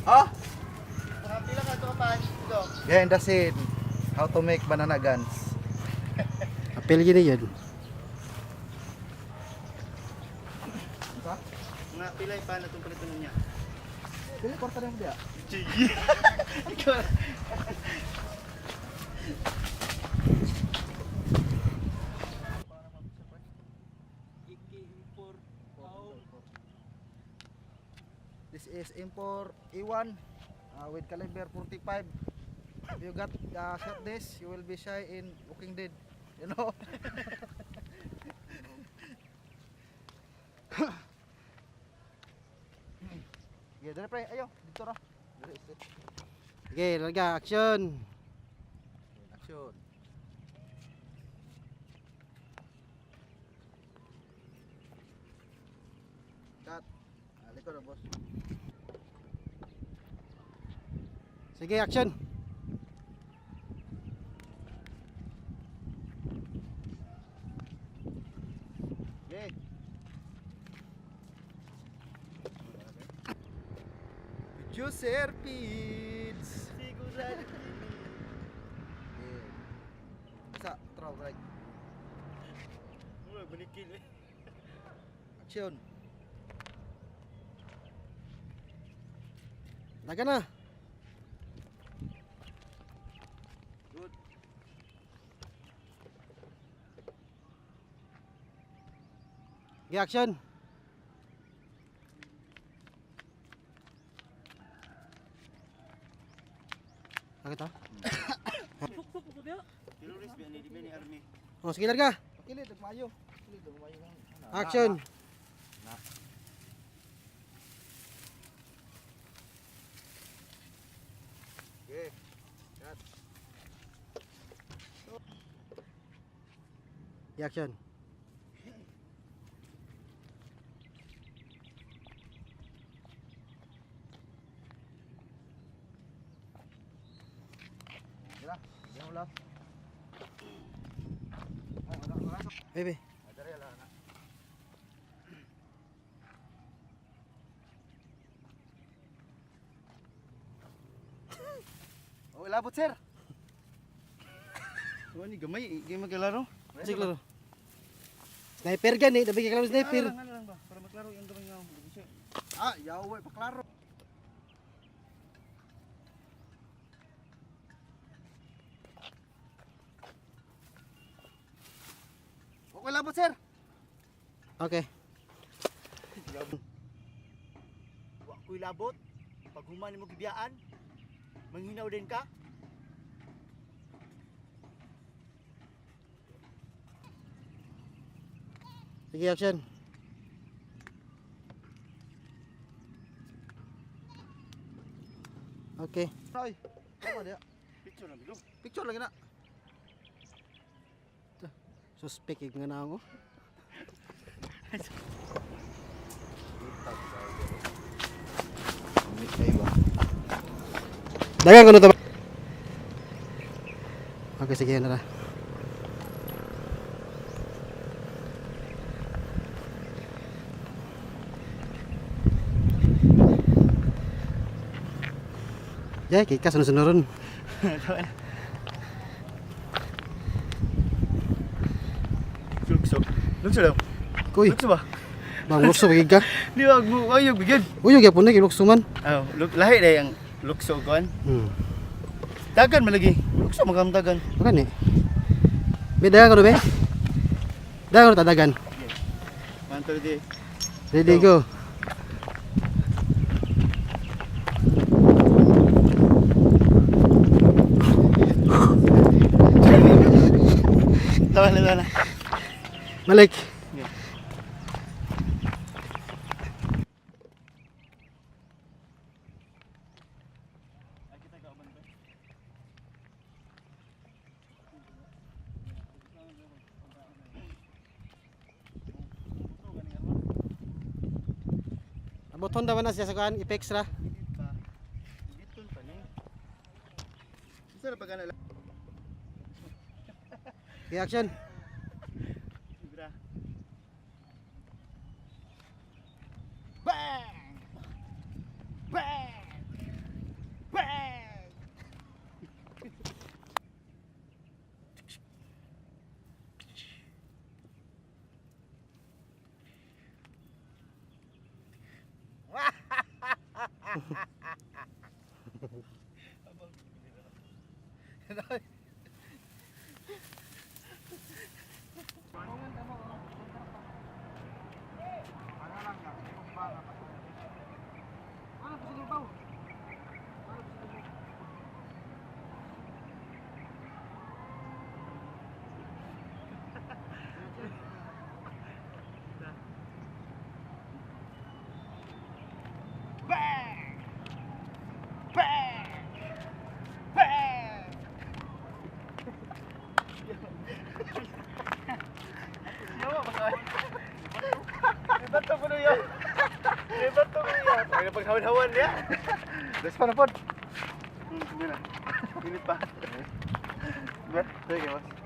Ah? Mga pila ka ito kapan? Ito. Behind the scene. How to make banana guns. Apel gini yun. Mga pila pa na itong palitan niya. Pili kwarta na dia. Ikaw. This is M4 A1 with caliber 45. If you got shot this, you will be shy in Walking Dead. You know? Okay, dali pre, ayo, dito ra. Dali, sit. Okay, larga, action. Action. Cut. Ah, likod na, boss. Sige, action. Okay. Producer Feeds. Sigurado. Okay. Isa, throw right. Mura balikil eh. Action. Daga na. Good. Okay, action. Bakit ah? Terrorist ba ni di ba ni army? Oh, sige, larga. Kilid, mayo. Kilid, mayo. Action. Okay. Cut. Okay, action. Dira. Diyan ulo. Ay, wala, wala. Bebe. Ah, dali, wala na. Oh, ilabot, sir. Wala ni gamay, di maglaro. Sige, klaro. Sniper gani, dabi kay klaro sniper. Ano lang ba? Para maklaro yung gamay nga. Ah, yaw, paklaro. Okay, labot, sir. Okay. Wa ko'y labot. Pag human mo gibiyaan, manghinaw din ka. Sige, action. Okay. Ay, tama dia. Picture lang bilo. Picture lagi na. Suspect nga na ako. Dagan ko na to. Okay, sige na ra. Ya, kika sunod-sunuron. Lukso. Lukso lang. Kuy, Lukso ba? bang lukso pagig ka. Di ba mo ayog bigyan. Uy, gyapon na kay lukso man. Oh, look lahi day ang lukso kon. Dagan malagi. Lukso magamdagan. Bukan ni. Be, dagan ko na be. Dagan ko na tadagan. 1 2 3. Ready, go. Tawa na, tawa na. Balik. Yeah. Aboton daw na siya sa kuan, i-fix ra. Biton pa ni. Isa ra pa kana lang. Okay, action. Bra. Bang! Bang! Ano pa sila baw? Bang! Bang! Bang! Yawa ba ka? Libat to kuno yun. Libat to kuno yun. Ay, napaghawan-hawan niya. Des pa na pod. Sige na. Init pa. Diba? Sige, mas.